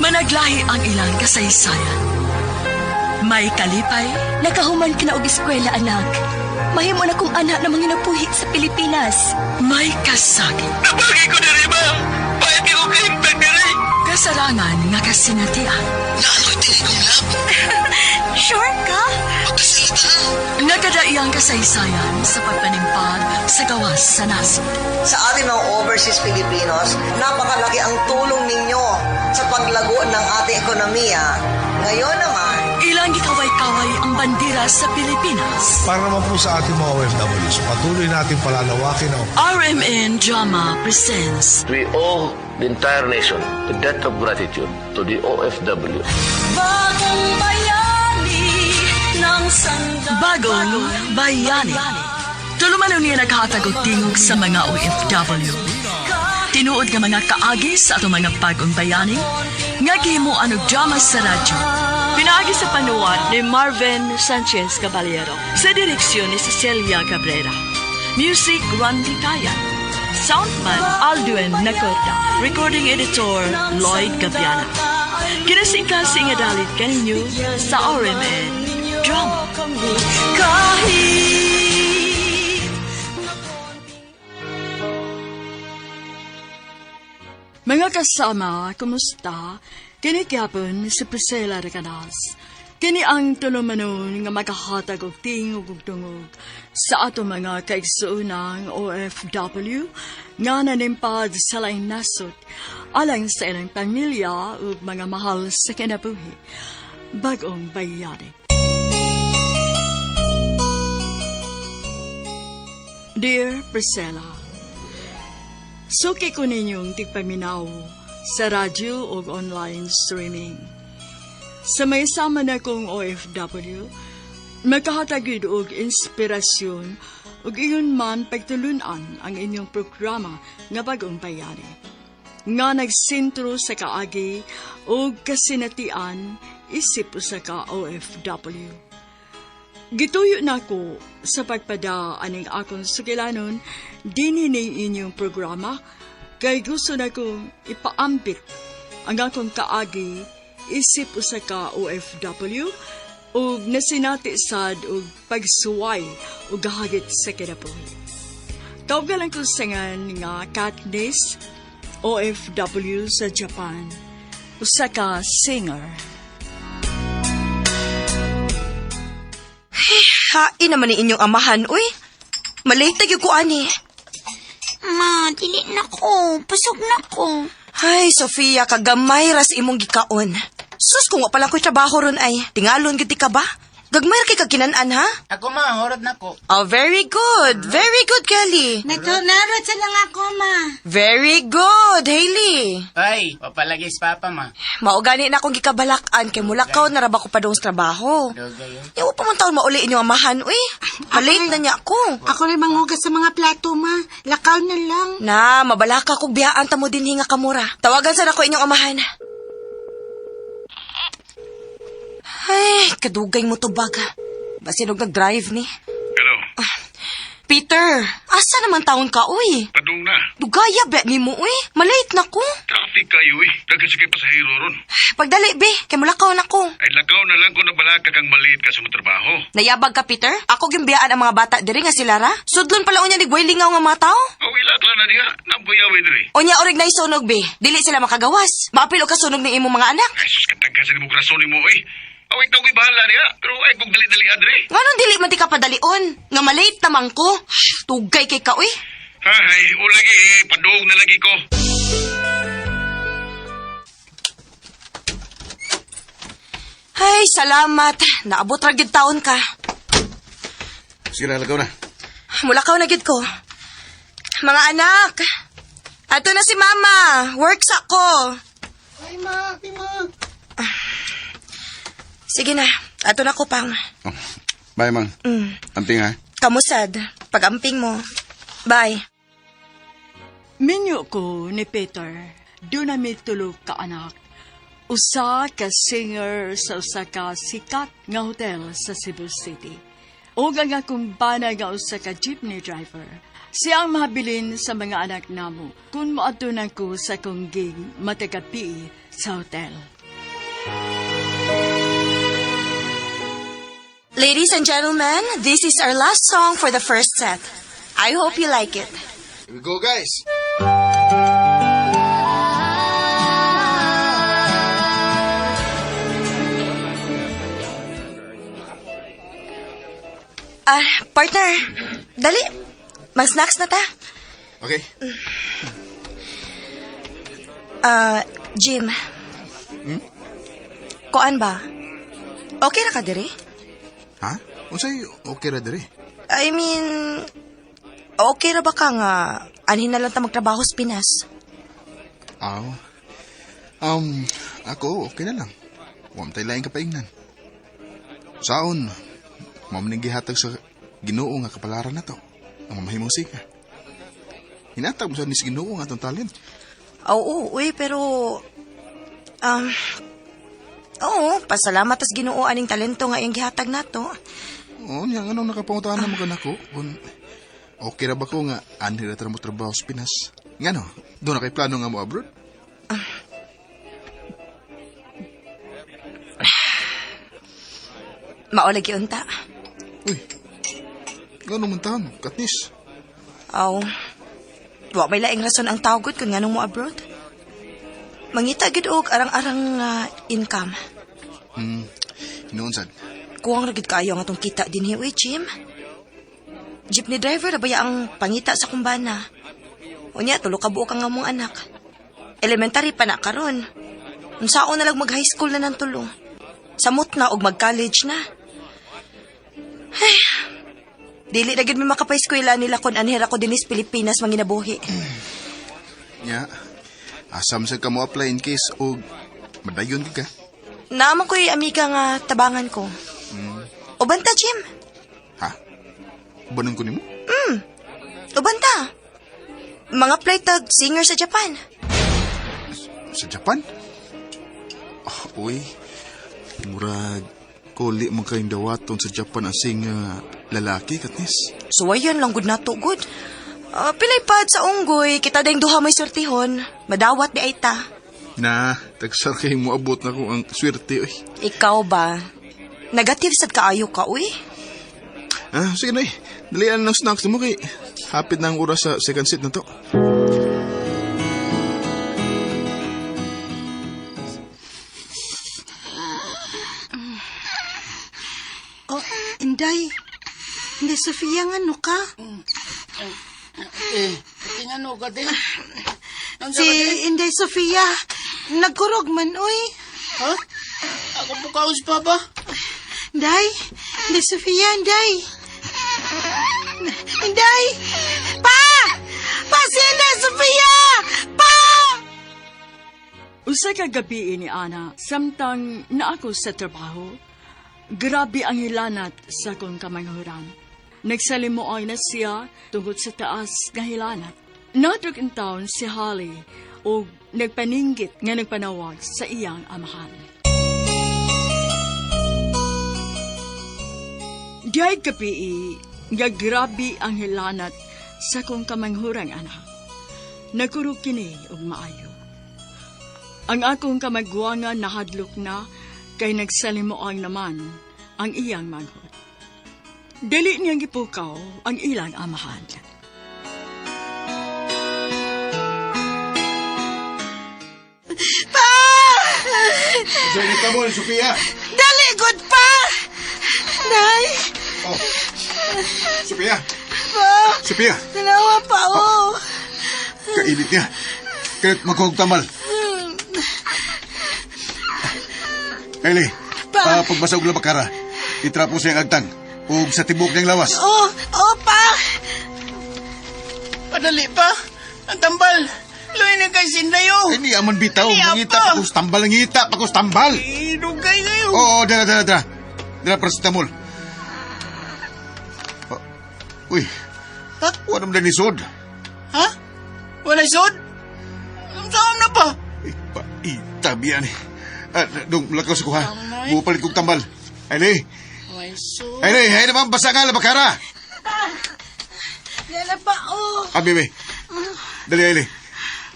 Managlahi ang ilang kasaysayan. May kalipay, Nakahuman ka na og eskwela, anak. Mahimo na kong anak na manginabuhi sa Pilipinas. May kasakit. Nabagi ko diri, ma! Pahit ko kahimpag diri! Kasarangan nga kasinatian. Naaloy tinigong lab. Sure ka? Pagkasalita. Nagadaiyang kasaysayan sa pagpanimpag sa gawas sa nasod. Sa ating mga overseas Filipinos, napakalaki ang tulong ninyo sa paglago ng ating ekonomiya. Ngayon naman, Ilang gikaway-kaway ang bandera sa Pilipinas. Para naman po sa ating mga OFWs, patuloy natin palalawakin ang RMN Drama presents We owe the entire nation the debt of gratitude to the OFW. Bagong Bayani ng Bagong Bayani. Tulumanon niya naghatag og tingog sa mga OFW. Tinuod nga mga kaagi sa atong mga bagong bayani nga gihimuan og drama sa radyo. Pinaagi sa panuwat ni Marvin Sanchez Caballero sa direksyon ni Cecilia Cabrera. Music, Randy Tayan. Soundman, Aldwin Nacorda. Recording editor, Lloyd Gabiana. Kinasingkasing nga dalit kaninyo sa RMN Drama. Kahit Mga kasama, kumusta? Kini gyapon si Priscilla Recanas. Kini ang tulumanon nga magahatag og tingog ug tungog sa ato mga kaigsuonang OFW nga nanimpad sa laing nasod alang sa ilang pamilya ug mga mahal sa kinabuhi. Bagong bayani. Dear Priscilla, suki ko ninyong tigpaminaw sa radyo o online streaming. Sa may sama na kong OFW, magkahatagid og inspirasyon ug iyon man pagtulunan ang inyong programa nga Bagong Bayani, nga nagsentro sa kaagi ug kasinatian isip usa ka OFW. Gituyo nako sa pagpada aning akong sukilanon dinhi ning inyong programa kay gusto na kong ipaambit ang akong kaagi isip usa ka OFW ug nasinati sad og pagsuway ug gahagit sa kinabuhi. Tawgalan ko sangan nga Katniss, OFW sa Japan, usa ka singer. Hain naman ni inyong amahan, uy. Malate na gyud ko ani. Ma, dili na ko. Busog na ko. Ay, Sofia, kagamay ras imong gikaon. Sus, kung wa pala ko'y trabaho ron ay, tingalon gyud ti ka ba? Gagmay ra kay kag kinan-an, ha? Ako ma, horot na ko. Oh, very good. Very good, Kelly. Nagtunarot sa lang ako, ma. Very good, Hailey. Ay, papalagis papa ma. Mao gani na akong gikabalak-an kay mulakaw na ra ba ko padung sa trabaho. Dugay yun. Yawa pa man taon mauli inyong amahan, uy. Malate na niya ako. Ako rin manghugas sa mga plato, ma. Lakaw na lang. Na, mabalaka kog biyaan ta mo din hinga kamura. Tawagan sa nako inyong amahan. Ay, kadugay mo to baga. Basin og nag-drive ni. Hello, Peter, asa naman taon ka, uy? padung na. Dugaya ba ni mo, uy? Malate na ko. Traffic kayo eh. Daghan sa kay pasahero ron. Pagdali, be, kay mulakaw na ko. Ay lakaw na lang kung nabalaka kang maliit ka sa mga trabaho. Nayabag ka, Peter? Ako gimbiyaan ang mga bata diri nga sila ra. Sudlon pala unya ni Gwe lingaw nga mga tao. O ilak lang na diha. Nampuyaw diri. Unya orig na isunog, be. Dili sila makagawas. Maapil og kasunog ni imong mga anak. Ay sus, kataghan sa demokrasyon nimo eh. Away ikaw ko'y bahala diha. Pero ay kung dali-dali adre. Nganong dili man ti ka padalion? Nga malate naman ko. Tugay kay ka, uy. Ay, o lagi eh. Padung na lagi ko. Ay, salamat. Naabot ra gyud taon ka. Sige na, lakaw na. Mulakaw na gyud ko. Mga anak, ato na si Mama. Work sa ko. Ay ma, ay ma. Sige na, ato na ko pang. Oh, bye, Mang. Amping, ha? Kamusad, pag-amping mo. Bye. Minyo ko ni Peter, doon na may tulo ka anak. Usa ka singer sa usa ka sikat nga hotel sa Cebu City. O ang akong bana nga usa ka jeepney driver. Siya ang mahabilin sa mga anak namo kung moadto na ko sa kong gig matagapi sa hotel. Ladies and gentlemen, this is our last song for the first set. I hope you like it. Here we go, guys. Ah, partner, dali. Mag-snacks na ta. Okay. Ah, Jim. Kuan ba? Okay ra ka diri? Ha? Unsay okay ra diri? I mean, okay ra ba ka nga anhin na lang ta magtrabaho sa Pinas? Aw. Ako okay na lang. Wa man tay laing kapaingnan. Saon, mao man ning gihatag sa Ginoo nga kapalaran nato. Ang mamahimong sika. Hinatag mo sa ni sa Ginoo nga atong talent. Oo, uy, pero um oo, pasalamat tas Ginoo aning talento nga iyang gihatag nato. Oo, niya anong nakapangutaan mo kanako kung okay ra ba ko nga anhi ra mo trabaho sa Pinas. Ngano, doon na kay plano nga mo abroad? Mao lagi unta. Uy. Ngano man taon, Katniss? Aw. Wa may laing rason ang tawgod kung nganong mo abroad. Mangita gid og arang-arang nga income. Hinuon sad. Kuwang ra gid kaayo ang atong kita dinhi uy, Jim. Jeepney driver ra baya ang pangita sa kumbana. Unya tulo ka buok ang among anak. Elementary pa na karon. Unsaon na lang mag high school na ng tulo. Samot na og mag-college na. Ay, dili na gid mi makapaeskwela nila kon anhera ko dinis Pilipinas manginabuhi. Nya. Asam sa ka mo apply in case og madayon gid ka. Naaman ko'y amiga nga tabangan ko. Ubanta, Jim. Ha? Banon ko nimo? Ubanta. Mga apply tag singer sa Japan. Sa Japan? Oh, uy. Murag kuli man kayong dawaton sa Japan ang sing lalaki, Katniss. So ayun lang good na to, good. Ah, pilay pad sa unggoy, kita dayng duha may swertihon. Madawat di ay ta. Na, tagsar kayong moabot na ko ang swerte, uy. Ikaw ba? Negative sad kaayo ka, uy. Ah, sige na eh. Dalian ng snacks mo kay hapit na ang oras sa second seat na to. Oh, Inday. Inday Sofia, nga ano ka? Eh, tingano ka din. Si Inday Sofia, nagkurog man, uy. Ha? Ako po kaos, papa. Inday, Inday Sofia, Inday. Inday! Pa! Pa si Inday Sofia! Pa! Usa ka gabi ni Ana, samtang naako sa trabaho, grabe ang hilanat sa akong kamanghuran. Nagsalimuoy na siya tungod sa taas nga hilanat. Natrog in town si Holly ug nagpaninggit nga nagpanawag sa iyang amahan. Diay gabi nga grabe ang hilanat sa akong kamanghurang anak. Nagkuro kini og maayo. Ang akong kamagwanga nahadlok na kay nagsalimuang naman ang iyang manghod. Dili niyang gipukaw ang ilang amahan. Pa! Sa mo, Sophia! Dali, good pa! Nay! Oh. Sophia! Pa! Sophia! Tanawa pa, oh! Kainit niya. Kaya't magkuhog tamal. Kylie, Pa. pa pagbasa og labakara, itrapo siyang agtang ug sa tibok niyang lawas. Oh, oh, pa! Padali pa. Ang tambal. Luwi na kay Sindayo. Ay, niya man bitaw. Niya Ngita pa. pa kus tambal, ngita pa kus tambal. Eh, dugay kayo. Oo, dala, dala, dala. Dala paracetamol. Oh, uy, Ha? wala naman ni Sod. Ha? Wala sod? Ang saan na pa? Eh, paita biyan eh. Ah, dong, lakaw sa kuha. Amay. Bupalit kong tambal. Ay, May sod. ay, ay naman, basa nga, labakara. Yan pa, oh. Abi, be. Dali, Hailey.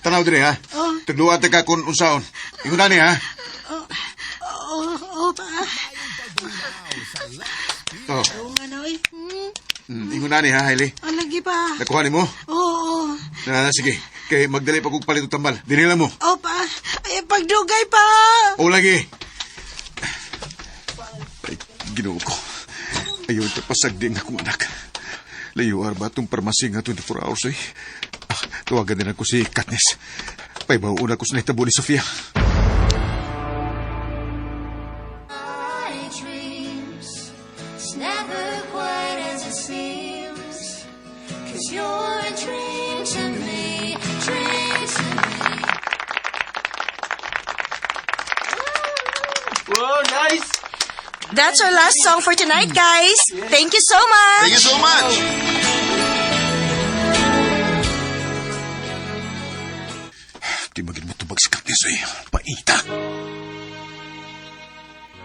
Tanaw diri, ha? Oh. Tagluwa ta ka kung unsaon. Ingon na ni, ha? Oh, oh, pa. Oh. Oo nga na, oy. Ingon na ni, ha, Hailey? Ang lagi pa. Nakuha ni mo? Oo, oo. Na, sige. Kay magdali pa kong palit og tambal. Dinila mo. Oh, pa. Ay, pagdugay pa. O lagi. Ay, Ginoo ko. Ayaw tapasag din akong anak. Layo arba itong parmasi nga 24 hours eh. Ah, tawagan din ako si Katniss. Paibaw una ko sa nahitabo ni Sofia. My dreams, it's never quite as it seems. 'Cause you're a dream to me, dream to me. Wow, nice! That's our last song for tonight, guys. Thank you so much. Thank you so much. Di magin mo tubag si Katniss eh. Paita.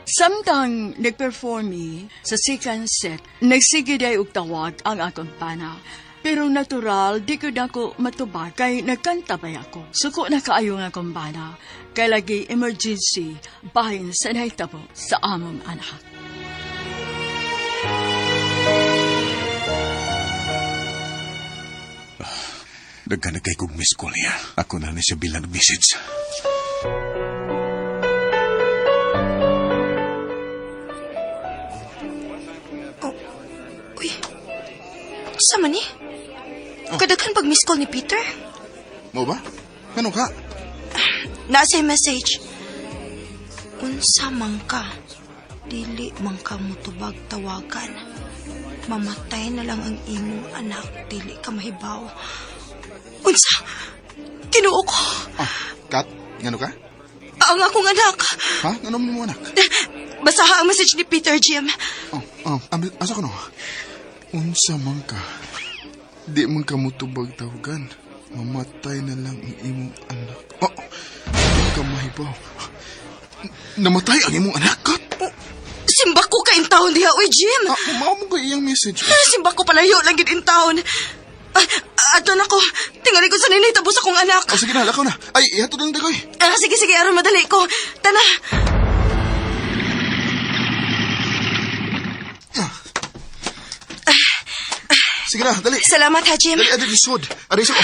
Samtang nag-perform mi sa second set, nagsige day og tawag ang akong pana. Pero natural, di ko nako matubag kay nagkanta bay ako. Suko na kaayo nga akong bana. Kay lagi emergency, bahin sa nahitabo sa among anak. Daghan na kay kong miss call niya. Ako na ni siya bilang message. Uy, sa man ni? Kadaghan pag miss call ni Peter. Mo ba? Ano ka? Nasa yung message. Unsa man ka, dili man ka mutubag tawagan. Mamatay na lang ang imong anak, dili ka mahibaw. Unsa? Kinuo ko. Ah, Kat, ngano ka? Ang akong anak. Ha? Ngano mo anak? Basaha ang message ni Peter, Jim. Oh, asa ko no? Unsa man ka? Di man ka mutubag tawagan. Mamatay na lang ang imong anak. Oh, di ka mahibaw. Namatay ang imong anak, Kat? Simba ko ka in town diha, uy, Jim. Ah, mao mo kay iyang message. Simba ko palayo lang gid in town. Ah, ato na ko. Tingali ko sa ninay tapos akong anak. Oh, sige na, lakaw na. Ay, ihatod lang dagoy. Ah, sige, sige, aron madali ko. Tana. Sige na, dali. Salamat ha, Jim. Dali, adi sud. Adi sud.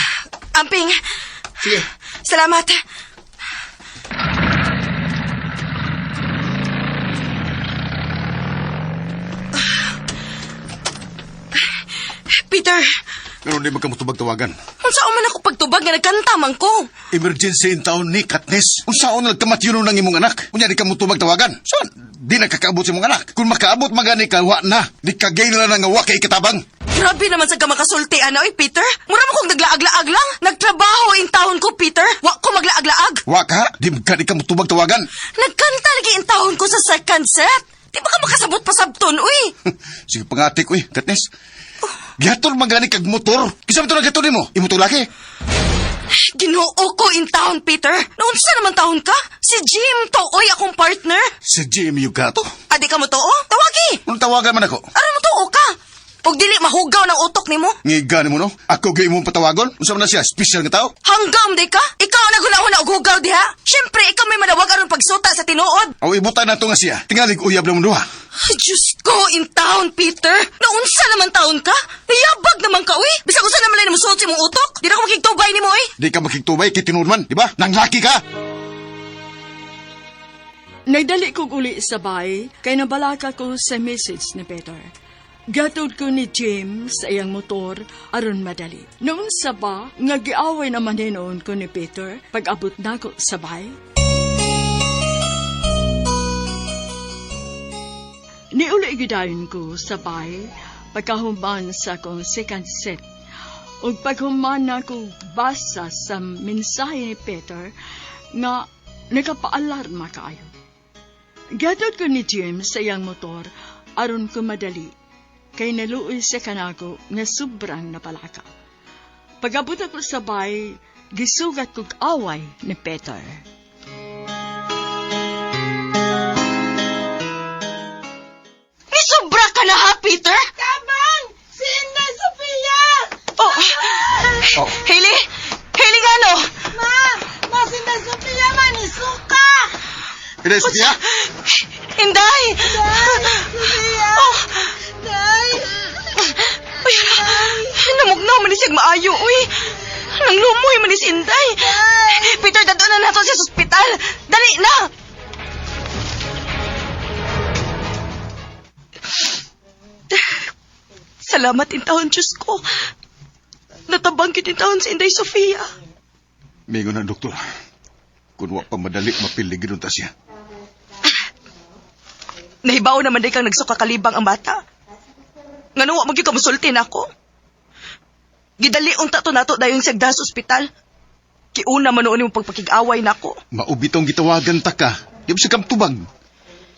Amping. Sige. Salamat. Peter, Pero di magkamutubag tawagan. unsa man ako pagtubag nga nagkanta man ko? Emergency in town ni Katniss. Unsaon nagkamatyo ng imong anak? Unya di ka mutubag tawagan. Saan? Di nakakaabot sa imong anak. Kung makaabot magani ka, wa na. Di ka gay na lang nga wa kay katabang. Grabe naman sa makasulti, ano, eh, Peter. Mura mo kong naglaag-laag lang. Nagtrabaho in town ko, Peter. Wa ko maglaag-laag. Wa ka? Di ka di ka mutubag tawagan. Nagkanta lagi in town ko sa second set. Di ba ka makasabot pa sabton, uy? Sige pangatik, uy, Katniss. Gihatol man gani kag motor. Kinsa man to naghatol nimo? Imo to laki. Ginoo ko in town, Peter. Naunsa naman taon ka? Si Jim to, oy, akong partner. Si Jim yung gato. Adi ka mo to, oh? Tawagi. Unang tawagan man ako. Aron mo tuo ka? Ug dili mahugaw ng utok nimo? Ngiga nimo no? Ako gay imong patawagon. Unsa man na siya? Special nga tao? Hanggam di ka? Ikaw ang naguna-una og hugaw diha? Siyempre, ikaw may manawag aron pagsuta sa tinuod. Aw ibutan na to nga siya. Tingalig uyab na mo duha. Ay, Diyos ko, in town, Peter. Naunsa naman taon ka? Niyabag naman ka, uy. Bisag usa naman lang musuot sa imong utok. Di na ko makigtubay nimo, uy. Di ka makigtubay kay tinuod man, di ba? Nang laki ka. Nagdali kog uli sa bay, kay nabalaka ko sa message ni Peter. Gatod ko ni James sa iyang motor aron madali. Noon sa ba, nga giaway naman hinuon ko ni Peter pag abot nako sa bay. Niuli gidayon ko sa bay pagkahuman sa akong second set. Ug paghuman nako basa sa mensahe ni Peter nga nakapaalarma kaayo. Gatod ko ni James sa iyang motor aron ko madali kay naluoy sa kanako nga sobrang napalaka. Pag-abot ako sa bay, gisugat kog away ni Peter. Ni sobra ka na ha, Peter? Tabang! Si Inday Sofia! Inday Sofia? Inday! Oh! Day! Uy, namugnaw man ni siyang maayo, uy. Nang lumoy man ni si Inday. Peter, dadto na nato siya sa ospital. Dali na! Salamat intawon, Diyos ko. Natabang gyud intawon si Inday Sofia. Mingon ang doktor. Kung wa pa madali, mapili gid unta siya. Nahibaw naman di kang nagsuka kalibang ang bata. Ngano wa magyud ka mosulti nako. Gidali unta to nato dayon siya sa ospital. Kiuna man noon imong pagpakig-away nako. Maubitong gitawagan ta ka. Di ba siya tubag?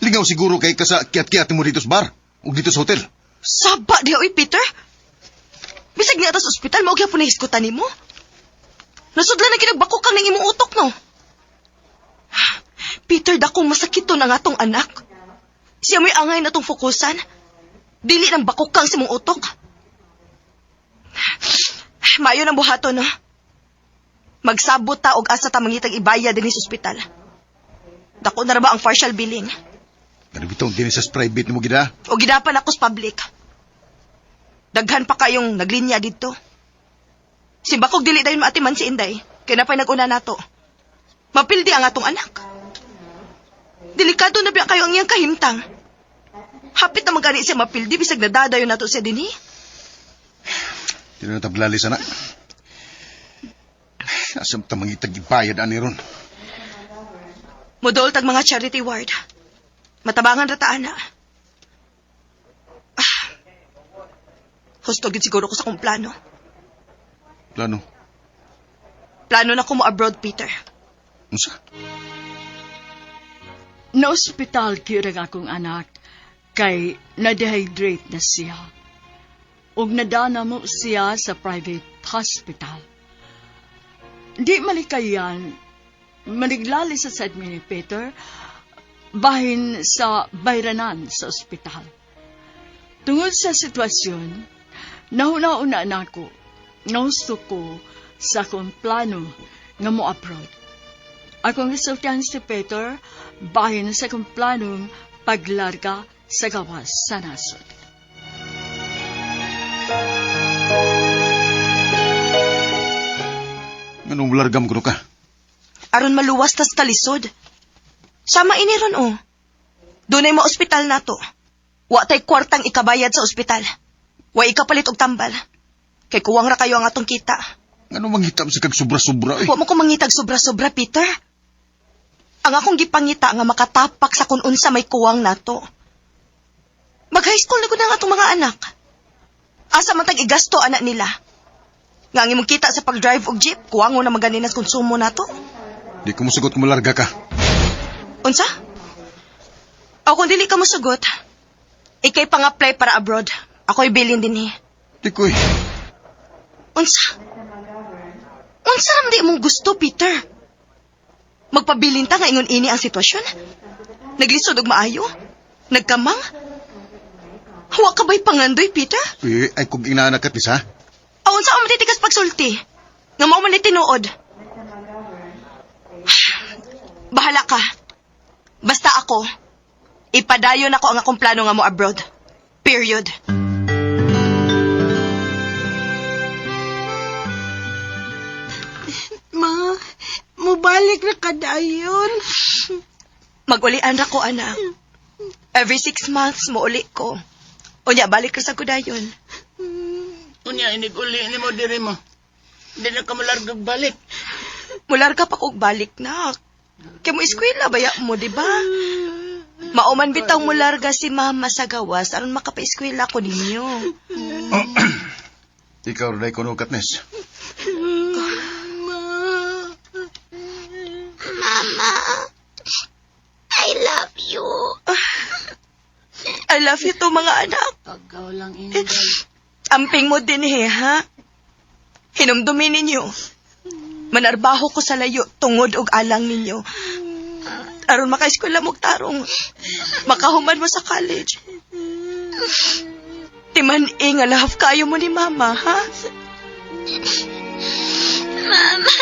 Lingaw siguro kay ka sa kiat-kiat mo dito sa bar o dito sa hotel. Saba diha oy Peter. Bisag niya sa ospital mao gyapon na hisgutan nimo. Nasudlan na kinagbako kang ning imong utok no. Peter, dakong masakit to na nga tong anak. Siya mo'y angay na tong fokusan. Dili nang bakukang sa mong utok. Maayo ng buhaton, no? Magsabot ta og asa ta mangitag ibaya dinhi sa ospital. Dako na ra ba ang partial billing? Ano bitong dinhi sa private nimo gida? O gidapan ako sa public. Daghan pa kayong naglinya didto. Simbakog dili dayon maatiman si Inday, kay napay nag-una nato. Mapildi ang atong anak. Delikado na biya kayo ang iyang kahimtang. Hapit na magani siya mapildi bisag nadadayon nato siya dinhi. Di na tablali sana. Asam ta mangitag ibayad ani ron. Modol tag mga charity ward. Matabangan ra ta ana. Ah. Husto gid siguro ko sa akong plano. Plano? Plano na ko mo abroad, Peter. Unsa? Na-ospital gyud ang akong anak kay na-dehydrate na siya. Ug nadana mo siya sa private hospital. Di malikayan, maniglali sa sad mi ni Peter, bahin sa bayranan sa ospital. Tungod sa sitwasyon, nahuna-una na ako, nahusto ko sa akong plano nga mo abroad. Akong gisultihan si Peter, bahin sa akong planong paglarga sa gawas sa nasod. Anong largam kuno ka? Aron maluwas tas talisod. Sama ini ron oh. Dunay mo ospital nato. Wa tay kwartang ikabayad sa ospital. Wa ikapalit og tambal. Kay kuwang ra kayo ang atong kita. Ano manghitam sa kag sobra-sobra eh? Wa mo ko mangitag sobra-sobra, Peter. Ang akong gipangita nga makatapak sa kun unsa may kuwang nato. Mag-high school na gud ang atong mga anak. Asa man tag igasto anak nila. Nga ang imong kita sa pag-drive og jeep, kuwango na magani na konsumo nato. Di ko musugot kung malarga ka. Unsa? O kung dili ka mosugot, ikay pang-apply para abroad. Ako'y bilin din eh. Di ko eh. Unsa? Unsa naman di mong gusto, Peter? Magpabilin ta nga ingon ini ang sitwasyon? Naglisod og maayo? Nagkamang? Wa ka ba'y pangandoy, Peter? Eh, ay kung inaanak ka, ha? O unsa ka matitigas pagsulti? Nga mao man ni tinuod. Bahala ka. Basta ako, ipadayon ako ang akong plano nga mo abroad. Period. Ma, mubalik na kadayon. Mag-ulian ra ko, anak. Every 6 months, mo-uli ko. Unya, balik ra sa kudayon. Unya, inig-uli ni mo diri mo. Hindi na ka malargag balik. Mularga pa kog balik na. Kaya mo eskwela baya mo, di ba? Mauman bitaw mularga si mama sa gawas aron makapa-eskwela ko ninyo. Ikaw rin ko no, Katniss. Mama, I love you. I love you too, mga anak. Pagkaw lang, Inday. Amping mo din eh, ha? Hinumdumin ninyo. Manarbaho ko sa layo tungod og alang ninyo. Aron makaeskwela mo og tarong. Makahuman mo sa college. Timan eh nga love kayo mo ni mama, ha? Mama,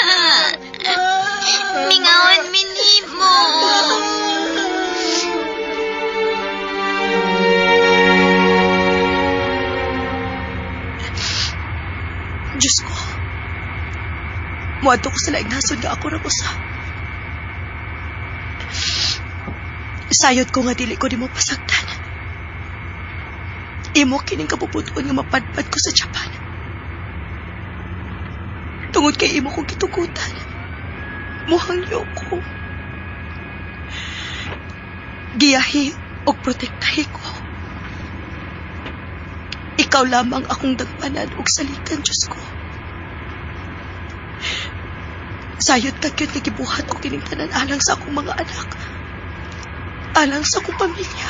mingawan minimo. Muadto ko sa laing nasod nga ako ra usa. Sayod ko nga dili ko nimo pasagdan. Imo kining kabubuton nga mapadpad ko sa Japan. Tungod kay imo kong gitugutan. Muhangyo ko. Giyahi og protektahi ko. Ikaw lamang akong dagpanan og saligan, Diyos ko. Sayod ka gyud nga gibuhat ko kining tanan alang sa akong mga anak. Alang sa akong pamilya.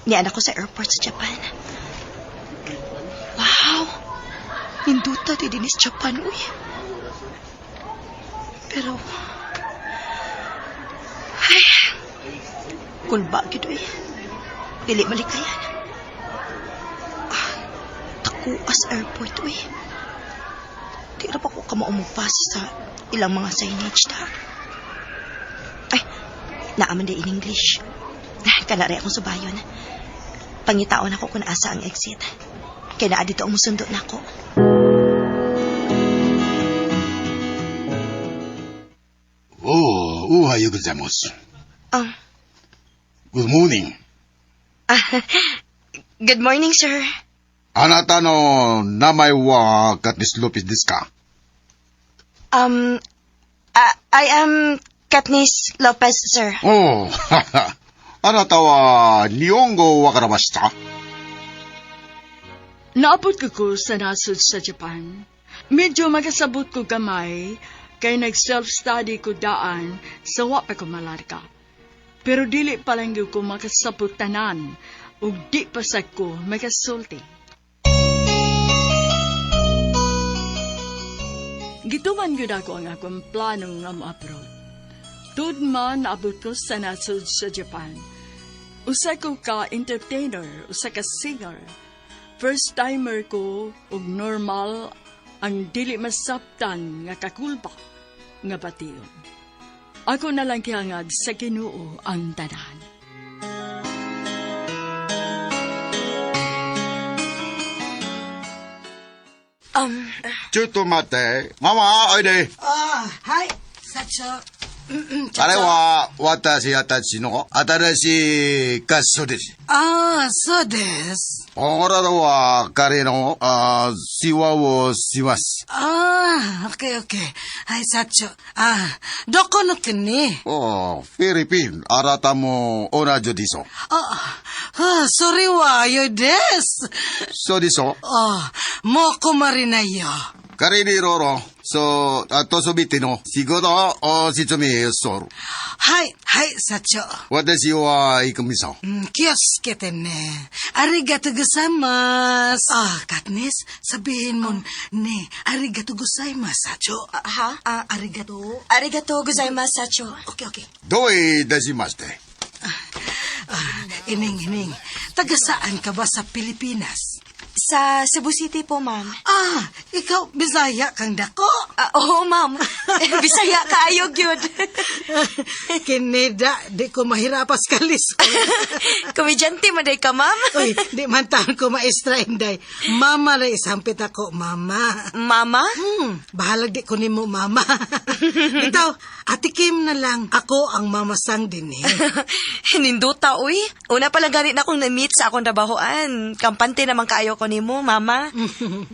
Niyan ako sa airport sa Japan. Wow! Ninduta di dinis Japan, uy. Pero... Ay! Kulba, gid, uy. Dili malikayan. Ah, takuas airport, uy. Di ra pa ko kamaumupas sa ilang mga signage ta. Ay, naaman di in English. Kanari akong subayon. Pangitaon ako kung asa ang exit. Kaya naa dito ang musundo na ako. Oh, おはようございます。 Ah, Good morning. good morning, sir. あなたの名前はカティス・ロペスですか？ I am Katniss Lopez, sir. おお、はは。あなたは日本語わかりました？ Naabot ko ko sa nasod sa Japan. Medyo makasabot ko gamay kay nag-self-study ko daan sa wa pa ko malarga. Pero dili pa lang gyud ko makasabot tanan ug di pa sad ko makasulti. Gituman gyud ako ang akong plano nga mo-abroad. Tud man naabot ko sa nasod sa Japan. Usa ko ka entertainer, usa ka singer. First timer ko og normal ang dili masabtan nga kakulba nga bation. Ako na lang gihangad sa Ginoo ang tanan. ちょっと待って。ママ、おいで。ああ、はい、社長。あれは私たちの新しい合奏です。ああ、そうです。こらは彼の世話をします。ああ、オッケーオッケー。はい、社長。ああ、どこの国？おフィリピン、あなたも同じでしょ。ああ、それはよいです。そうでしょ。ああ、もう困りないよ。彼にロロ、そう、とそびての仕事を説明する。はい、はい、社長。私は行くみさ。うん、気をつけてね。ありがとうございます。Ah, Katniss, sabihin mo, ne, arigato gozaimasu,社長。 Ha? Ah, arigato. Arigato gozaimasu, 社長。 Okay, okay. どういたしまして。 Ah, ining, ining. Taga saan ka ba sa Pilipinas? Sa Cebu City po, ma'am. Ah, ikaw, Bisaya kang dako. Ah, oo, ma'am. Bisaya kaayo gyud. Kinida, di ko mahirapas kalis. Komedyante man day ka, ma'am. Uy, di man taon ko maestra, Inday. Mama na isampit ako, mama. Mama? Bahalag di ko nimo, mama. Bitaw, Ate Kim na lang. Ako ang mamasang din eh. Ninduta, uy. Una pa lang ganit na akong na-meet sa akong trabahoan. Kampante naman kaayo ko nimo, mama.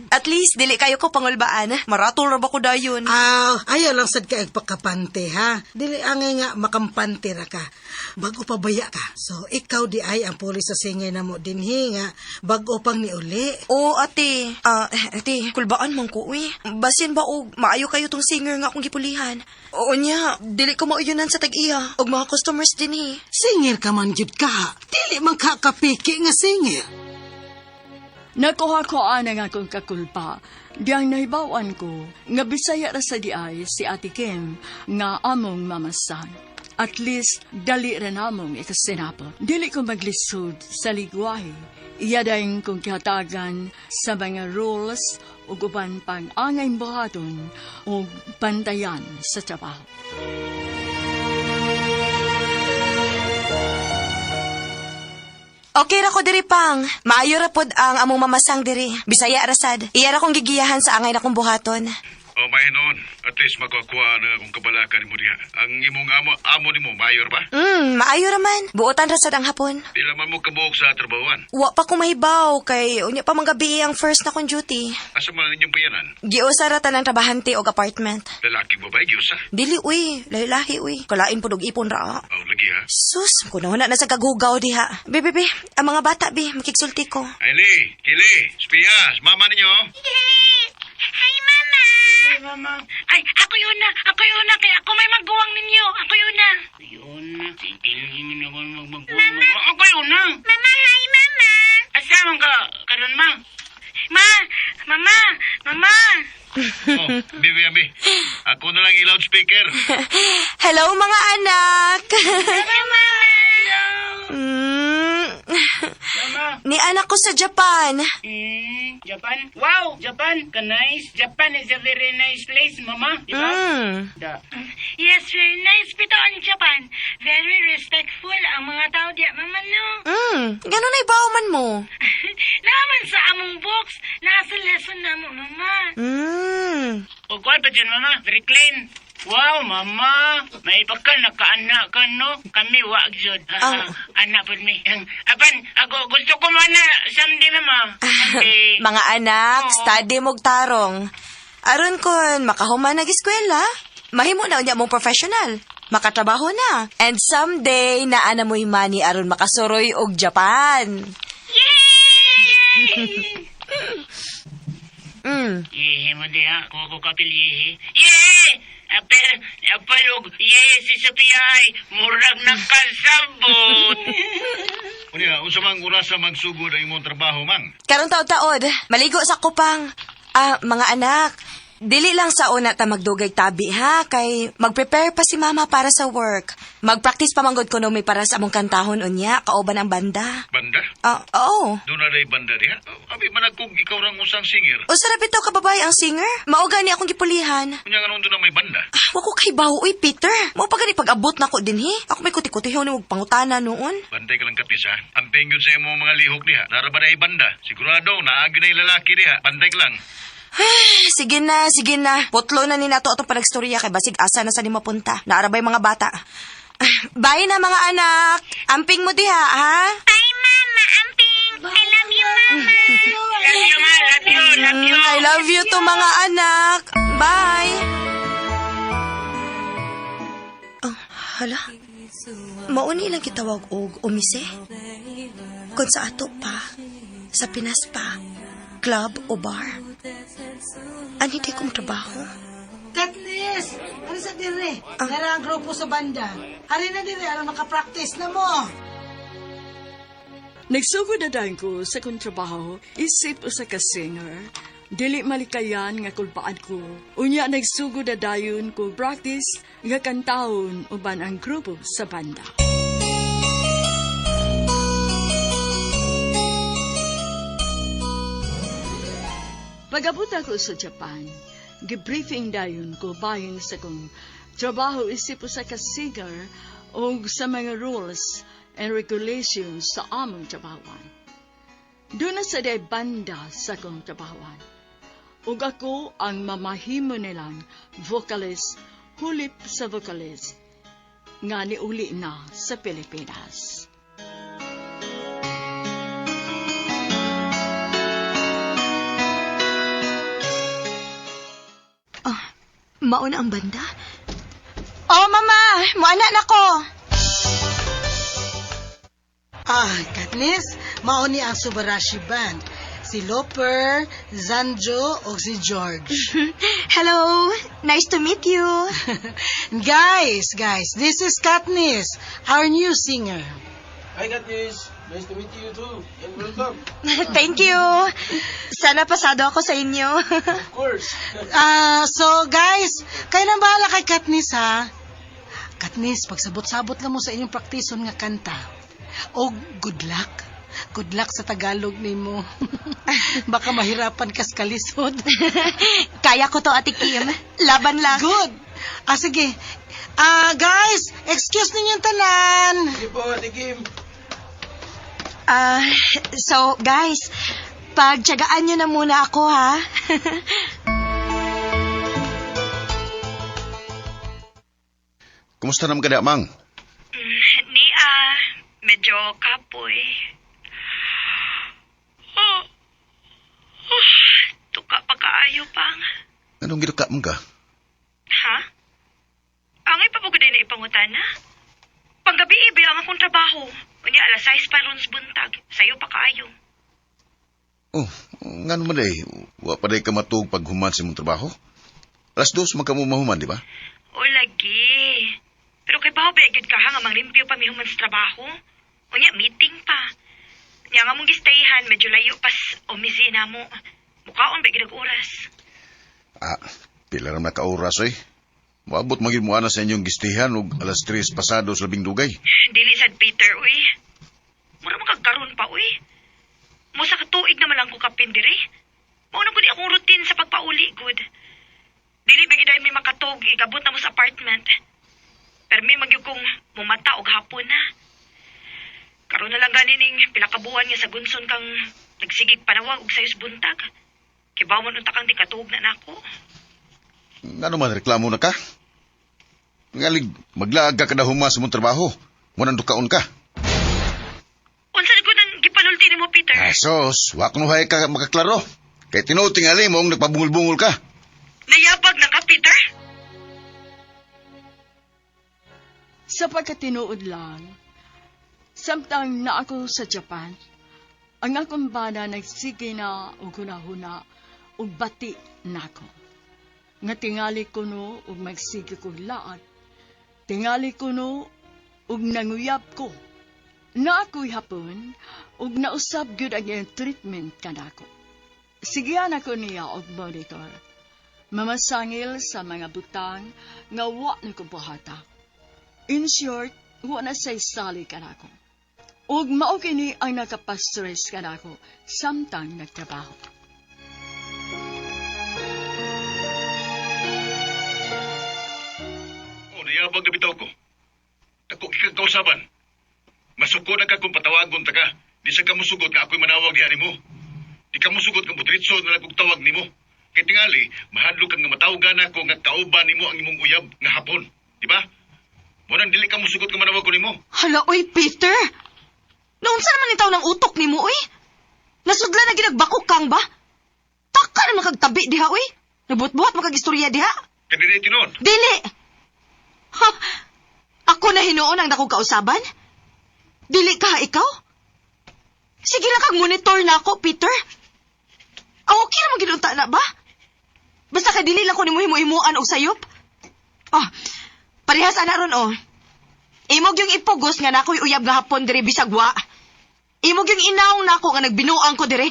At least, dili kayo ko pangulbaan. Maratol ra ba ko dayon? Aw, ayaw lang sad ka pagkapante, ha? Dili angay nga makampante ra ka. Bago pa baya ka. So, ikaw di ay ang pulis sa singay na mo dinhi nga bago pang niuli. Oo, ate. Ah, ate, kulbaan man ko, uy. Basin ba og maayo kayo tong singer nga akong gipulihan? Oo niya, dili ko mauyunan sa tag-iya og mga customers dinhi. Singer ka man jud ka. Dili man ka kapiki nga singer. Nakuha ko ang akong kakulpa. Diyang nahibawan ko, nga Bisaya ra sa diay si Ate Kim, nga among mamasan. At least, dali ra namong ikasinapot. Dili ko maglisod sa ligwahe. Iya dayon kong kihatagan sa mga rules ug uban pang angay buhaton ug bantayan sa trabaho. Okay ra ko diri pang. Maayo ra pod ang among mamasang diri. Bisaya ra sad. Iya ra kong gigiyahan sa angay na kong buhaton. O, may noon. At least makukuha na akong kabalakan nimo diha. Ang imong amo, amo nimo, mayor ba? Maayo ra man. Buotan ra sad ang hapon. Pila man mo kabuok sa trabahoan. Wa pa ko mahibaw kay unya pa man gabi ang first na kong duty. Asa man ang inyong bayanan? Giusa ra tanang trabahante og apartment. Lalaki babae, giusa? Dili uy, lahi-lahi uy. Kalain pud og ipon ra. Oh, lagi ha. Sus, kuno na sa kaghugaw diha. Be, be, be, ang mga bata be, makigsulti ko. Aili, Kili, Spia, mama ninyo. Yes! Hi, Mama! Hi, Mama. Ay, ako yun na! Ako yun na! Kaya ako may magguwang ninyo! Ako yun na! Yun na. Tingin ako magmaguwang. Ako yun na. Mama, hi, Mama! Asa man ka karon ma? Ma! Mama! Mama! Oh, Bibi, Abi. Ako na lang i-loudspeaker. Hello mga anak. Hello, Mama! Mama. Ni anak ko sa Japan. Japan? Wow, Japan. Ka nice. Japan is a very nice place, Mama. Diba? Da. Yes, very nice pito ang Japan. Very respectful ang mga tao diya, Mama, no? Ganun ay bawo man mo. Naman sa among books, nasa lesson na mo, Mama. O kuwan pa dyan, Mama. Very clean. Wow, Mama. May bakal nakaanak ka, no? Kami wa jud. Anak pud mi. Apan, ako gusto ko man na someday, Mama. Someday. Mga anak, study mog tarong. Aron kon makahuman nag eskwela, mahimo na unya mong professional. Makatrabaho na. And someday, naa na mo'y money aron makasuroy og Japan. Yay! Yehe mo diha, ko ko kapil yehe. Yehe! Apel, apalog, yehe si Sophia ay murag nakasabot. Unya, unsa mang orasa magsugod ang imong trabaho, mang? Karon taod-taod, maligo sa kupang. Ah, mga anak, dili lang sa una ta magdugay tabi ha, kay mag-prepare pa si mama para sa work. Mag-practice pa manggod kuno mi para sa among kantahon unya, kauban ang banda. Banda? Ah, oo. Doon na day banda diha? Abi man akong ikaw rang usang singer. Usa ra bitaw ka babae ang singer? Mao gani akong gipulihan. Unya nga doon na may banda. Ah, wa ko kay bawo uy, Peter. Mao pa gani pag-abot nako dinhi. Ako may kuti-kutihon og pangutana noon. Bantay ka lang kapis ha. Ang pengyod sa imong mga lihok diha. Naraba na banda. Sigurado, naagi na yung lalaki diha. Bantay ka lang. Sige na, sige na. Putlo na ni nato atong panagstorya kay basig asa na sa ni mapunta. Naarabay mga bata. Bye na mga anak. Amping mo diha, ha? Bye, Mama! Amping! I love you, Mama! Love you, ma. Love you, love you. I love you to mga anak. Bye. Oh, hala. Mauni lang kitawag og umise. Kung sa ato pa, sa Pinas pa, club o bar. Ani di kong trabaho. Katniss, ano sa dire? Nara ang grupo sa banda. Ari na dire, aron makapractice na mo. Nagsugod na dayon ko sa kong trabaho, isip usa ka singer. Dili malikayan nga kulbaan ko. Unya nagsugod na dayon ko practice nga kantahon uban ang grupo sa banda. Pag-abot ako sa Japan, gibriefing dayon ko bahin sa kong trabaho isip usa ka singer o sa mga rules and regulations sa among trabahoan. Doon na sa day banda sa kong trabahoan. Ug ako ang mamahimo nilang vocalist, hulip sa vocalist, nga niuli na sa Pilipinas. Mauna ang banda. Oh, mama! Muana na ko! Ah, Katniss, mao ni ang Subarashi Band. Si Loper, Zanjo, o si George. Hello! Nice to meet you. Guys, this is Katniss, our new singer. Hi, Katniss. Nice to meet you too. And welcome. Thank you. Sana pasado ako sa inyo. Of course. So guys, kayo nang bahala kay Katniss ha. Katniss, pagsabot-sabot lang mo sa inyong praktison nga kanta. O good luck. Good luck sa Tagalog nimo. Baka mahirapan kas kalisod. Kaya ko to, Ate Kim. Laban lang. Good. Ah, sige. Ah, guys, excuse ninyong tanan. Sige po, Ate Kim. So, guys, pagtiyagaan nyo na muna ako, ha? Kumusta naman ka na, Mang? Nia, medyo kapoy. Oh, oh, tuka pa kaayo pang. Anong giduka man ka? Ha? Angay pa po na ipangutan na? Panggabi ibi ang akong trabaho. Unya alas 6 pa ron sa buntag. Sayo pa kaayo. Oh, ngano man day, wa pa day ka matuog pag human sa imong trabaho? 2:00 man ka mo mahuman, di ba? O lagi. Pero kay bawo ba gyud ka ha nga manglimpyo pa mi human sa trabaho? Unya meeting pa. Nya nga mong gistayhan medyo layo pas omisi na mo. Mukaon ba gyud og oras? Ah, pila ra man ka oras oy. Moabot man gyud mo ana sa inyong gistihan og 3:00 pasado sa labing dugay. Dili sad Peter uy. Mura man kagkaron pa uy. Musa ka tuig naman lang ko kapin dire. Mao na gud akong routine sa pagpauli gud. Dili ba gyud ay may makatog igabot na mo sa apartment. Pero may magyud kong mumata og hapon na. Karon na lang gani ning pila ka buwan nga sa gunson kang nagsigig panawag og sayos buntag. Kibaw man unta kang di katuog na nako. Ngano man reklamo na ka? Ngalig maglaag ka kada human sa imong trabaho. Mo nang dukaon ka. Unsa gud ang gipanulti nimo Peter? Asos, wa kuno hay ka makaklaro. Kay tinuod tingali mong nagpabungol-bungol ka. Nayabag na ka Peter? Sa pagkatinuod lang, samtang na ako sa Japan, ang akong bana nagsige na og hunahuna og bati nako. Nga tingali ko no og magsige kog laad. Tingali ko no og nanguyab ko. Na ako'y hapon og nausab gyud ang iyang treatment kanako. Sigihan ako niya og monitor. Mamasangil sa mga butang nga wa na ko buhata. In short, wa na say sali kanako. Ug mao kini ang nakapastress kanako samtang nagtrabaho. Oh, niyabag na bitaw ko. Dako kikang kausaban. Masuko na ka kung patawagon ta ka. Di sa ka musugot nga ako'y manawag diha nimo. Di ka musugot nga mudritso na lang kog tawag nimo. Kay tingali, mahadlok kang nga matawagan ako nga kauban nimo ang imong uyab nga hapon. Di ba? Mo nang dili ka musugot nga manawag ko nimo. Hala, oy, Peter! Naunsa naman itaw ng utok nimo, oy? Nasudla na ginagbakok kang ba? Taka na makagtabi diha, oy! Nagbuhat-buhat makagistorya diha. Kadiri tinon. Dili! Ha? Ako na hinuon ang dakong kausaban? Dili ka, ikaw? Sige lang kag monitor na ako, Peter. Ang okay naman ginunta na ba? Basta ka dili lang ko nimo himo-himuan og sayop. Oh, parehas ana ron oh. Imog yung ipugos nga nakoy uyab nga hapon diri bisag wa. Imog yung inawong nako nga nagbinuang ko diri.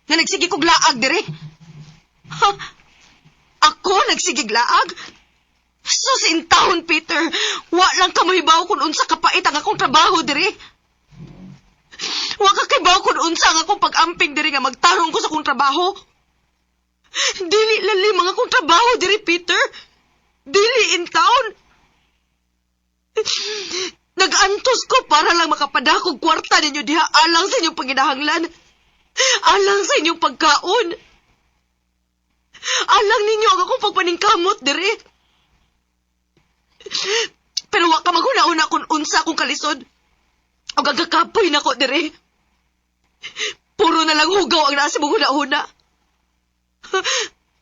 Nga nagsige kog laag diri. Ha? Ako nagsigig laag? Sus in town, Peter. Wa lang ka mahibaw kung unsa kapait ang akong trabaho diri. Wa ka kibaw kung unsa ang akong pag-amping diri nga magtarong ko sa akong trabaho. Dili lalim ang akong trabaho diri, Peter. Dili in town. Nag-antos ko para lang makapadakog kwarta ninyo diha alang sa inyong panginahanglan. Alang sa inyong pagkaon. Alang ninyo ang akong pagpaningkamot diri. Pero wa ka maghuna-una kung unsa akong kalisod. O gagakapoy na ko diri. Puro na lang hugaw ang nasa mong huna-huna.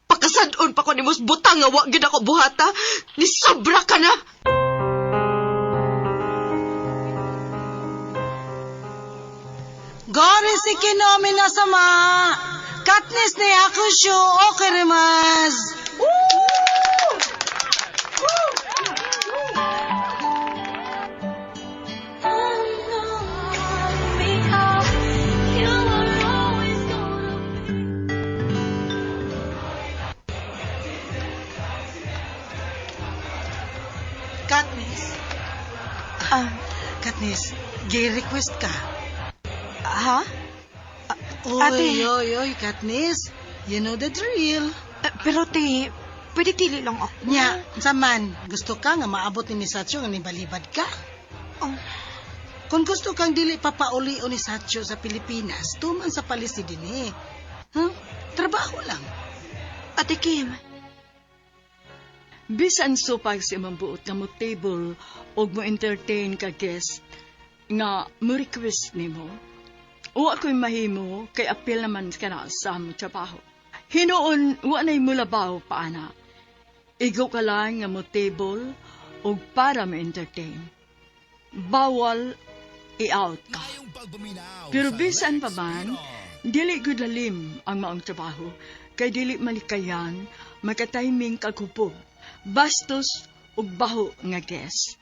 Pakasadon pa ko ni Mos butang nga wa gyud ako buhata. Ni sobra ka na. Gori si Kinomi na sama. Katniss ni Hakusho okerimasu. Katniss. Katniss, gay request ka. Ha? Oy, Ate. oy, oy, Katniss. You know the drill. Pero te, pwede dili lang ako. Nya, unsa man, gusto ka nga maabot ni Miss Satyo nga nibalibad ka? Oh. Kung gusto kang dili papauli o ni Satyo sa Pilipinas, tuman sa palisi dinhi. Huh? Trabaho lang. Ate Kim. Bisan supag si imong buot nga mo table og mo entertain ka guest nga mo request nimo. O ako'y mahimo kay apil naman ka na sa among trabaho. Hinuon wa na'y mulabaw pa ana. Igo ka lang nga mo table og para ma-entertain. Bawal i-out ka. Pero bisan pa man, dili gud lalim ang maong trabaho kay dili malikayan makatiming kag hubog, bastos ug baho nga guest.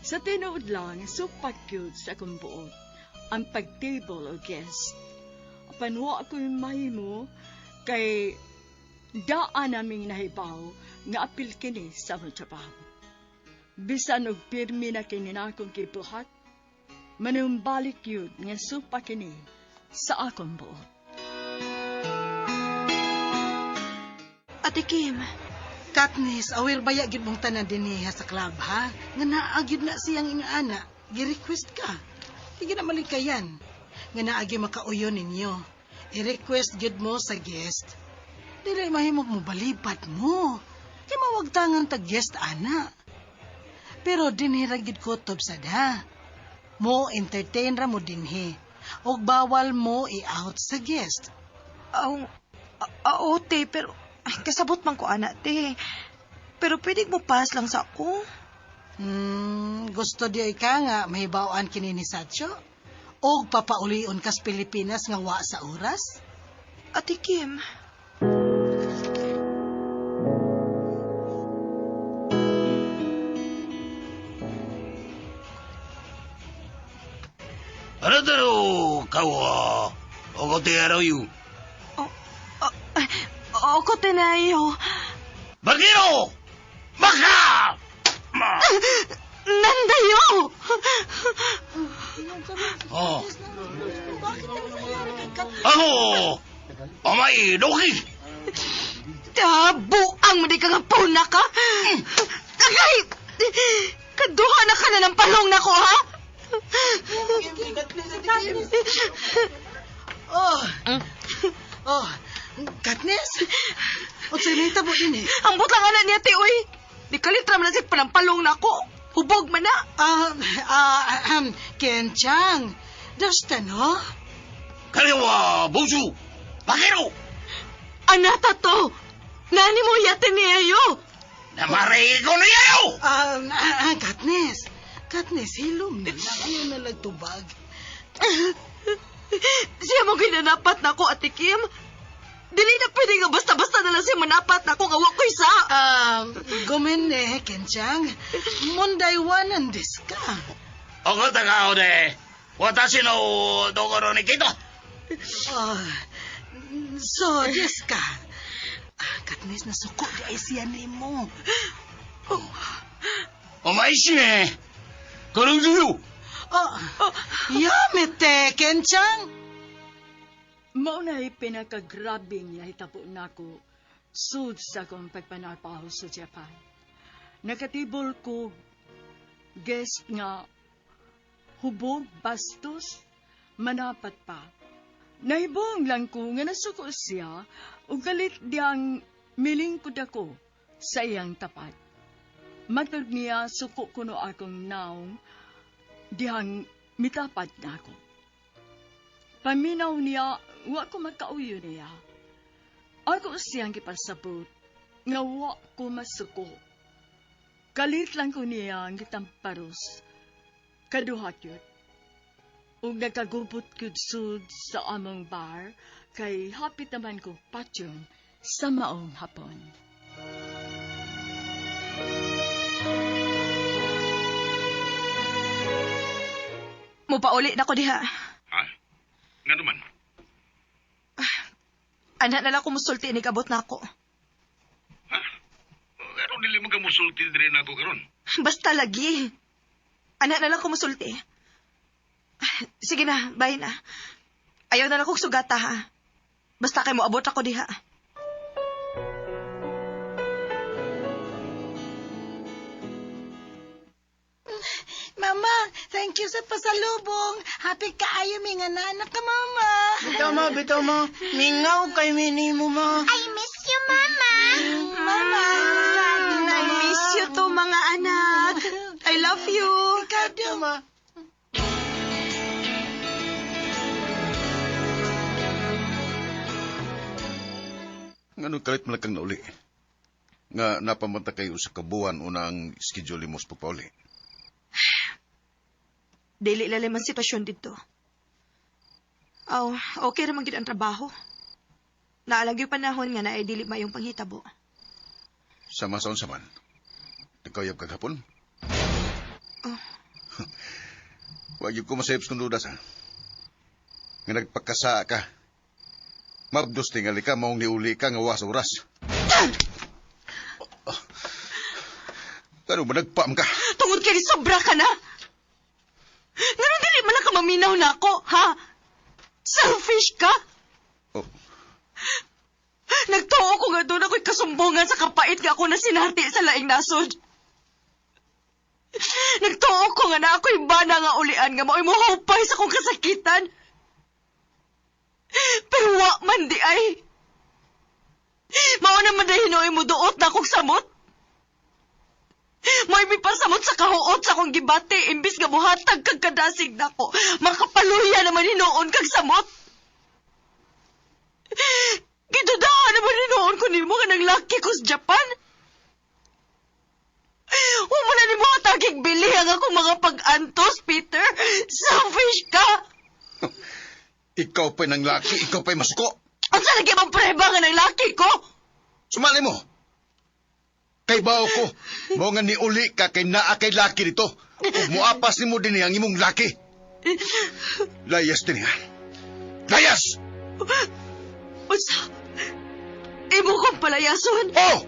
Sa tinuod lang, super cute sa akong buot ang pag-table o guest. Apan wa ako'y mahimo kay daan naming nahibaw nga apil kini sa among trabaho. Bisan og pirmi na kini na akong gibuhat, manumbalik yun nga supa kini sa akong buot. Ate Kim. Katniss, aware baya gyud mong tanan dinhi sa club, ha? Nga naa gyud na siyang ingana, gi-request ka. Di gyud na malikayan. Nga naa gyud makauyon ninyo. I-request gyud mo sa guest. Dili mahimo mo balipat mo. Kay mawagtangan tag guest ana. Pero dinhi ra gyud kutob sad ha. Mo entertain ra mo dinhi. Og bawal mo i-out sa guest. Oo, te, pero ay, kasabot man ko, ana, te. Pero pwede mo pass lang sa ako. Gusto di ka nga mahibawaan kini ni Satyo? Og papaulion kas Pilipinas nga wa sa oras? Ate Kim. Ano taro kawa? Okote yaro. Okote na iyo. Bagiro! Baka! Nandayo! Oh. Ako! Amay, Doki! Buang mo di ka nga puna ka! Agay! Kaduha na ka na ng palong na ko, ha? Oh! Oh! Katniss? Unsay nahitabo din eh? Ambot lang ana niya, te, uy! Di kalitra man na siya panampalong na ako. Hubog man na. Kenchang, dosta no? Kaliwa, busu! Bakiro! Anata to! Nani mo yate niya yo? Namaray ko niya yo! Katniss, Katniss, hilom na lang. Ayaw na lang tubag. Siya mo ginanapat na ako, Ate Kim. Dili na pwede nga basta-basta na lang siya manapat na ako nga wakoy sa. Gumene, Kenchang. Munday wanan des ka. Ako tagaw de. Watashi no dokoro ni kito. So, des ka. Katniss, nasuko di ay siya nimo. Omae shine. Kono Oh, yamete, Kenchang. Maunay pinakagrabing nahitabo nako sud sa akong pagpanarpaho sa Japan. Nakatibol ko guest nga hubog, bastos, manapat pa. Nahibong lang ko nga nasuko siya ug galit diyang milingkod ako sa iyang tapat. Matod niya suko kuno akong naong diyang mitapat na ako. Paminaw niya, wa ko makauyo niya. Ako siyang gipasabot, nga wa ko masuko. Kalit lang ko niya ang gitamparos. Kaduha yun. Ug nagkagubot gyud sud sa among bar, kay hapit naman ko patyon sa maong hapon. Mupauli na ko diha. Ha? Nga naman? Ana na lang ko musulti ni kabot na ako. Ha? Pero dili mo ka musulti diri na ako karon. Basta lagi. Ana na lang ko musulti. Sige na, bye na. Ayaw na lang kong sugata ha. Basta kay mo abot ako diha. Thank you sa pasalubong. Happy kaayo mi nga naanak ka, mama. Bitaw ma, bitaw ma. Mingaw kay mini mo ma. I miss you, Mama. Mama, I miss you too, mga anak. I love you. Ikaw daw. Ma. Ngano kalit man kang nauli? Nga napamanta kayo sa kabuan una ang schedule mo sa pagpauli. Dili lalim ang sitwasyon dito. Oh, okay ra man gid ang trabaho. Naalang yung panahon nga naay dili mayong panghitabo. Sama sa unsa man. Nagkayab kagapon? Oh. Wa gyud ko masayop sa dudas ha. Nga nagpakasa ka. Mabdos tingali ka, maong niuli ka nga wa sa oras. Kano ba nagpaam ka? Tungod kay sobra ka na. Ngano dili man lang ka maminaw na ako, ha? Selfish ka? Oh. Nagtuo ko nga doon ako'y kasumbongan sa kapait nga ako na sinati sa laing nasod. Nagtuo ko nga na ako'y bana nga ulian nga mao'y mohupay sa akong kasakitan. Pero wa man di ay. Mao naman dahil hinuoy mo duot na akong samot. Mo'y mipasamot sa kahuot sa akong gibati, imbis nga muhatag kag kadasig nako. Makapaluya naman hinuon kag samot. Gidudaan naman hinuon ko nimo nga naglaki ko sa Japan. Wa mo na nimo hatagig bili ang akong mga pag-antos, Peter. Selfish ka. Ikaw pa'y nang laki, ikaw pa'y masuko. Unsa lagi mong preba nga nang laki ko? Sumali mo. Kay bao ko, mo nga niuli ka kay naa kay laki dito. Ug muapas nimo dinhi ang imong laki. Layas dinhi ha. Layas! Unsa? Imo kong palayason? Oh!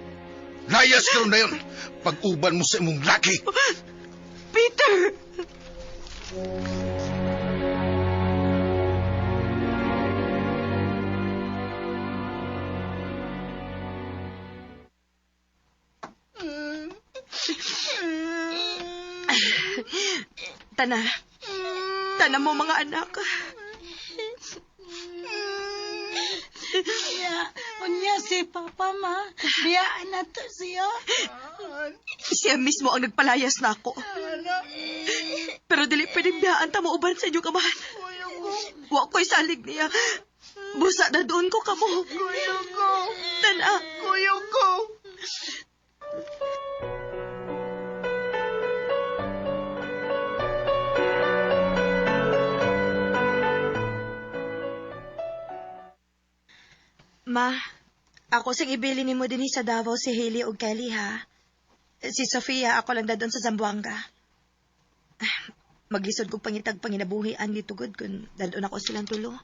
Layas karon na yun. Pag-uban mo sa imong laki. Peter! Tana. Tana mo, mga anak. Unya, unya si Papa, ma. Biyaan na to siya. Siya mismo ang nagpalayas na ako. Pero dili pwedeng biyaan ta mo uban sa inyong amahan. Wa ko'y salig niya. Busa na doon ko kamo. Kuya ko. Tana. Kuya ko. Ma, ako sing ibili nimo dinhi sa Davao si Hailey ug Kelly ha. Si Sofia ako lang dadon sa Zamboanga. Maglisod kog pangitag panginabuhi an gitugod kun dadon ako silang tulo.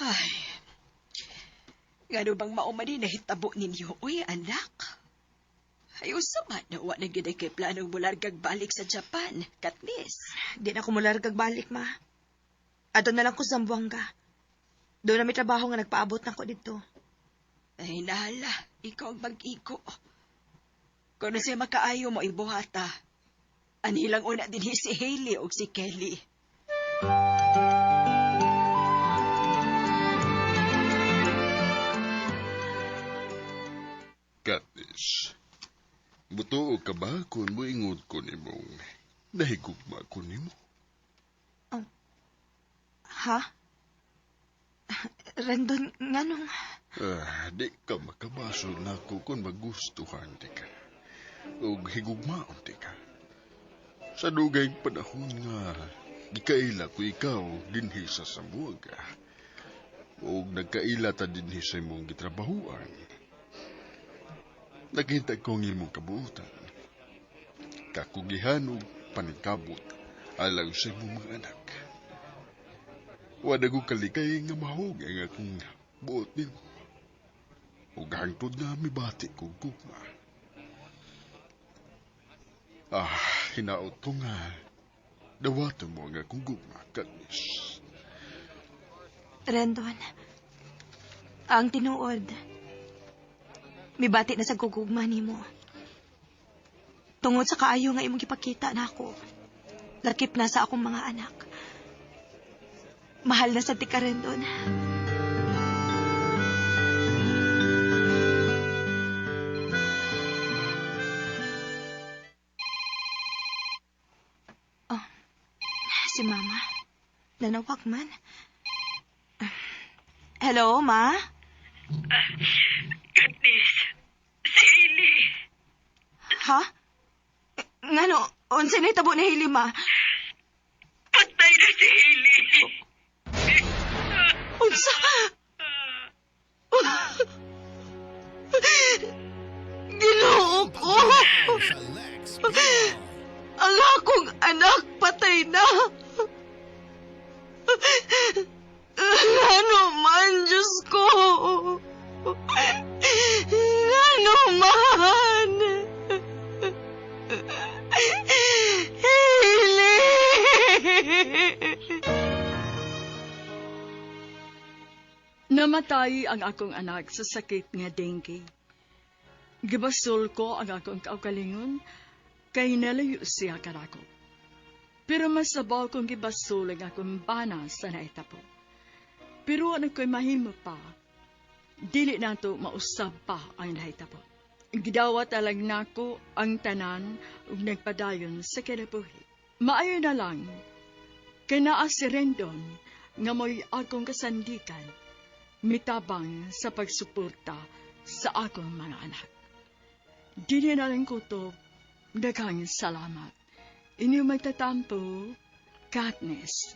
Ay. Ngano bang mao man ni nahitabo ninyo, uy anak? Ay usa man na wa na gyud kay planong mulargag balik sa Japan, Katniss. Di na ko mulargag balik, ma. Adto na lang ko sa Zamboanga. Doon na may trabaho nga nagpaabot na ko dito. Ay, nahala. Ikaw ang mag-iko. Kung siya makaayo mo ibuhata, anilang una din si Hailey o si Kelly. Katniss, butuo ka ba kung moingon ko nimong nahigugma ko nimo? Oh. Ha? Rendon, nganong? Di ka makabaso na ako kung magustuhan di ka. O higugmaon di ka. Sa dugay panahon nga, gikaila ko ikaw dinhi sa Zamboanga. O nagkaila ta dinhi sa imong gitrabahuan. Nakita ko ang imong kabuutan. Kakugihan o paningkamot alang sa imong mga anak. Wala ko kalikay nga mahog ang akong buot nimo. Ug hangtod na mibati kong gugma. Ah, hinaot ko nga. Dawato mo ang akong gugma, Katniss. Rendon, ang tinuod, mibati na sa gugugma nimo. Tungod sa kaayo nga imong gipakita na ako. Lakip na sa akong mga anak. Mahal na sa ti ka Rendon. Oh, si Mama. Nanawag man. Hello, Ma? Katniss, si Hailey. Ha? Ngano, unsa na itabo ni Hailey, Ma? Patay na si Hailey. Unsa? Ginoo ko! Ang akong anak patay na. Ano man, Diyos ko? Ano man? Hailey! Namatay ang akong anak sa sakit nga dengue. Gibasol ko ang akong kaugalingon kay nalayo siya kanako. Pero masabaw kong gibasol ang akong bana sa naitapo. Pero ano ko'y mahimo pa, dili nato mausab pa ang nahitabo. Gidawat alang nako ang tanan ug nagpadayon sa kinabuhi. Maayo na lang, kay naa si Rendon nga mo'y akong kasandikan, mitabang sa pagsuporta sa akong mga anak. Dili na lang kutob, daghang salamat. Inyo magtatampo, Katniss.